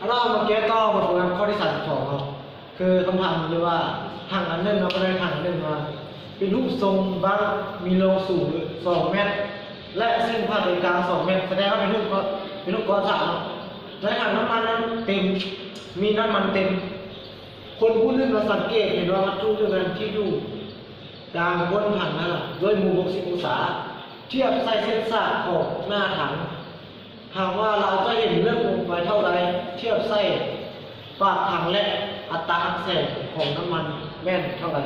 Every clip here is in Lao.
ເຮົາມາແກ້ຕໍ່ບົດໂປຣແກຣມຂໍ້ທີສາມສິບສອງເນາະ ຄືຄຳຖາມຢູ່ວ່າຖັງອັນໜຶ່ງເນາະ ກໍໄດ້ຖັງອັນໜຶ່ງມາ ເປັນຮູບຊົງບັ້ງ ມີລວງສູງສອງແມັດ ແລະ ເສັ້ນຜ່າໃຈກາງສອງແມັດ ສະແດງວ່າເປັນຮູບ ເປັນຮູບກ້ອນສາມເນາະ. ໃນຖັງນ້ຳມັນນັ້ນເຕັມ ມີນ້ຳມັນເຕັມ. ຄົນຜູ້ໜຶ່ງກໍສັງເກດເຫັນວ່າວັດຖຸໜຶ່ງນັ້ນທີ່ຢູ່ກາງກົ້ນຖັງນັ້ນນະ ດ້ວຍມຸມຫົກສິບອົງສາ ທຽບໃສ່ເສັ້ນສາກຂອງໜ້າຖັງ. ຫາກວ່າລາວຈະເຫັນເລິກລົງໄປເທົ່າໃດ ທຽບໃສ່ປາກຖັງ ແລະ ອັດຕາຫັກແສງຂອງນ້ຳມັນແມ່ນເທົ່າໃດ?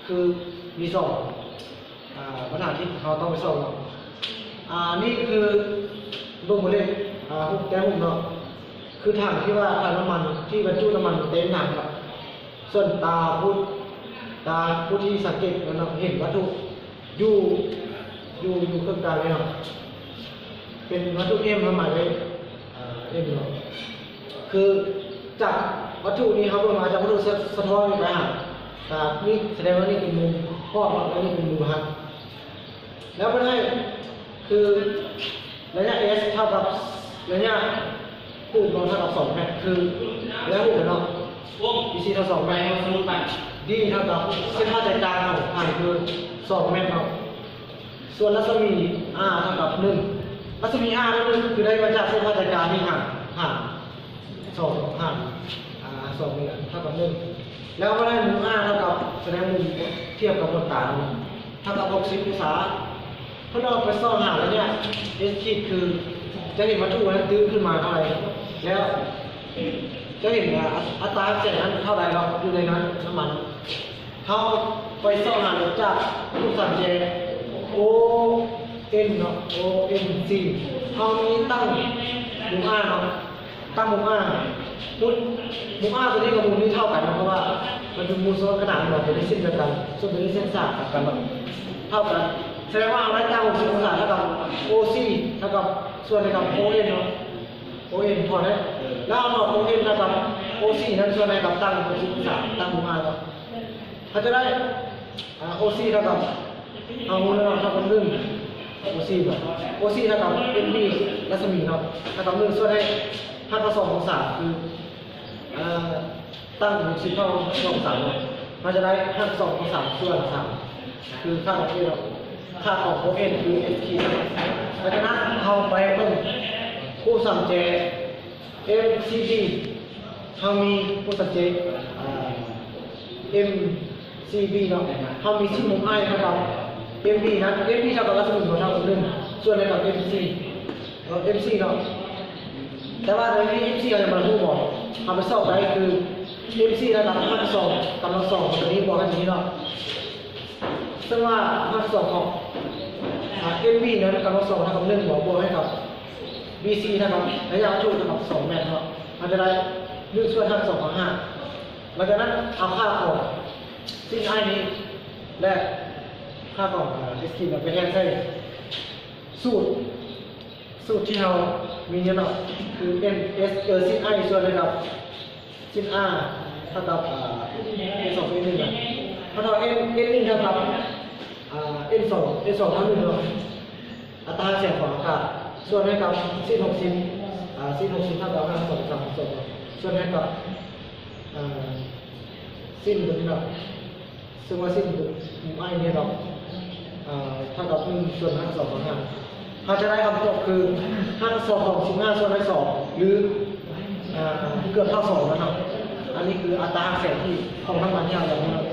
ຄືມີສອງ ອາ ບັນຫາທີ່ເຮົາຕ້ອງໄປຊອກເນາະ. ອາ ນີ້ຄືເບິ່ງໝາຍເລກ ອາ ຮູບ ແຕ້ມຮູບເນາະ ຄືຖັງທີ່ວ່າຖັງນ້ຳມັນ ທີ່ບັນຈຸນ້ຳມັນເຕັມຖັງເນາະ. ສ່ວນຕາຜູ້ ຕາຜູ້ທີ່ສັງເກດນັ້ນເນາະ ເຫັນວັດຖຸຢູ່ ຢູ່ ຢູ່ເຄິ່ງກາງນີ້ເນາະ ເປັນວັດຖຸເອັມ ຄວາມໝາຍເປັນ ເອັມເນາະ. ຄືຈາກວັດຖຸນີ້ ເຮົາເບິ່ງມາຈາກວັດຖຸສະ ສະທ້ອນໄປຫາ ອາ ນີ້ ສະແດງວ່ານີ້ເປັນມຸມຮອບເນາະ ແລະ ນີ້ເປັນມຸມຫັກ. ແລ້ວເພິ່ນໃຫ້ຄືໄລຍະ S ເທົ່າກັບໄລຍະຮູບເນາະ ເທົ່າກັບສອງແມັດ ຄືໄລຍະຮູບເນາະ ບີຊີ ເທົ່າສອງແມັດ ດີ ເທົ່າກັບເສັ້ນຜ່າໃຈກາງຂອງຖັງຄືສອງແມັດເນາະ. ສ່ວນລັດສະໝີ R ເທົ່າກັບໜຶ່ງ ລັດສະໝີ R ນັ້ນຄືໄດ້ມາຈາກເສັ້ນຜ່າໃຈກາງທີ່ຫາ ຫາ ສອງຫາ ອາ ສອງນີ້ນະ ເທົ່າກັບໜຶ່ງ ແລ້ວກໍໄດ້ມຸມ R ເທົ່າກັບ ສະແດງມຸມທຽບກັບຂອນຕາເນາະ ເທົ່າກັບຫົກສິບອົງສາ. ເຮົາລອງໄປຊອກຫາໄລຍະ S ຂີດ ຄືຈະເຫັນວັດຖຸນັ້ນຕື້ຂຶ້ນມາເທົ່າໃດ ແລ້ວຈະເຫັນ ອາ ອັດຕາແສງນັ້ນເທົ່າໃດເນາະ ຢູ່ໃນນັ້ນ ນ້ຳມັນ. ເຮົາໄປຊອກຫາຈາກຮູບສາມແຈ O N ເນາະ O N C ເຮົາມີຕັ້ງມຸມ R ເນາະ ຕັ້ງມຸມ R ມຸມ R ຕົວນີ້ກັບມຸມນີ້ເທົ່າກັນເນາະ ເພາະວ່າມັນເປັນມຸມສ່ວນຂະໜານເນາະ ຕົວນີ້ເສັ້ນດຽວກັນ ສ່ວນຕົວນີ້ເສັ້ນສາກກັນເນາະ ເທົ່າກັນ. ສະແດງວ່າເຮົາໄດ້ຕັ້ງຫົກສິບອົງສາເທົ່າກັບ O C ເທົ່າກັບສ່ວນໃຫ້ກັບ O N ເນາະ O N ຖອນໄດ້ ແລ້ວເຮົາຖອນ O N ເທົ່າກັບ O C ນັ້ນ ສ່ວນໃຫ້ກັບຕັ້ງຫົກສິບອົງສາ ຕັ້ງມຸມ R ເນາະ. ເຮົາຈະໄດ້ ອາ O C ເທົ່າກັບ ເຮົາຮູ້ແລ້ວເນາະ ເທົ່າກັບໜຶ່ງ O C ເນາະ O C ເທົ່າກັບ N B ລັດສະໝີເນາະ ເທົ່າກັບໜຶ່ງ ສ່ວນໃຫ້ຫັກສອງອົງສາ ຄື ເອີ ຕັ້ງຫົກສິບເທົ່າສອງສາມເນາະ ເຮົາຈະໄດ້ຫັກສອງອົງສາສ່ວນສາມ ຄືຄ່າຂອງ A ເນາະ ຄ່າຂອງ O N ຄື S Q ເນາະ. ຫຼັງຈາກນັ້ນເຮົາໄປເບິ່ງຄູ່ສາມແຈ M C B ເຮົາມີຄູ່ສາມແຈ ອາ M C B ເນາະ ເຮົາມີຊິບມຸມ I ເທົ່າກັບ M B ນະ M B ເທົ່າກັບລັດສະໝີເທົ່າກັບໜຶ່ງ ສ່ວນໃຫ້ກັບ M C ເນາະ M C ເນາະ. ແຕ່ວ່າໃນທີ່ M C ເຮົາຍັງບໍ່ຮູ້ບໍ ເຮົາໄປຊອກໄດ້ຄື M C ເທົ່າກັບຮາກສອງກຳລັງສອງຂອງຕົວນີ້ບວກກັນຕົວນີ້ເນາະ ເຊິ່ງວ່າຮາກສອງຂອງ ອາ M B ນັ້ນກຳລັງສອງເທົ່າກັບໜຶ່ງບໍ ບວກໃຫ້ກັບ B C ເທົ່າກັບໄລຍະວັດຖຸເທົ່າກັບສອງແມັດເນາະ ເຮົາຈະໄດ້ໜຶ່ງສ່ວນຮາກສອງຂອງຫ້າ. ຫຼັງຈາກນັ້ນເອົາຄ່າຂອງຊິນ I ນີ້ ແລະ ຄ່າຂອງ ອາ S Q ເນາະ ໄປແທນໃສ່ສູດ ສູດທີ່ເຮົາມີຢູ່ເນາະ ຄື M S ເອີ ຊິນ I ສ່ວນໃຫ້ກັບຊິນ R ເທົ່າກັບ ອາ N ສອງສ່ວນ N ໜຶ່ງນະ ເຮົາເທົ່າ N N ໜຶ່ງເທົ່າກັບ ອາ N ສອງ N ສອງເທົ່າໜຶ່ງເນາະ ອັດຕາແສງຂອງອາກາດ ສ່ວນໃຫ້ກັບຊິນ ຫົກສິບ ອາ ຊິນ ຫົກສິບເທົ່າກັບຫ້າ ສອງ ສາມ ສອງ ສ່ວນໃຫ້ກັບ ອາ ຊິນຕົວນີ້ເນາະ ເຊິ່ງວ່າຊິນ I ນີ້ເນາະ ເທົ່າກັບໜຶ່ງສ່ວນຮາກສອງຂອງຫ້າ ເຮົາຈະໄດ້ຄຳຕອບຄືຮາກສອງຂອງສິບຫ້າສ່ວນໃຫ້ສອງ ຫຼື ອາ ເກືອບເທົ່າສອງແລ້ວເນາະ. ອັນນີ້ຄືອັດຕາແສງທີ່ຂອງນ້ຳມັນທີ່ເຮົາຢາກໄດ້ເນາະ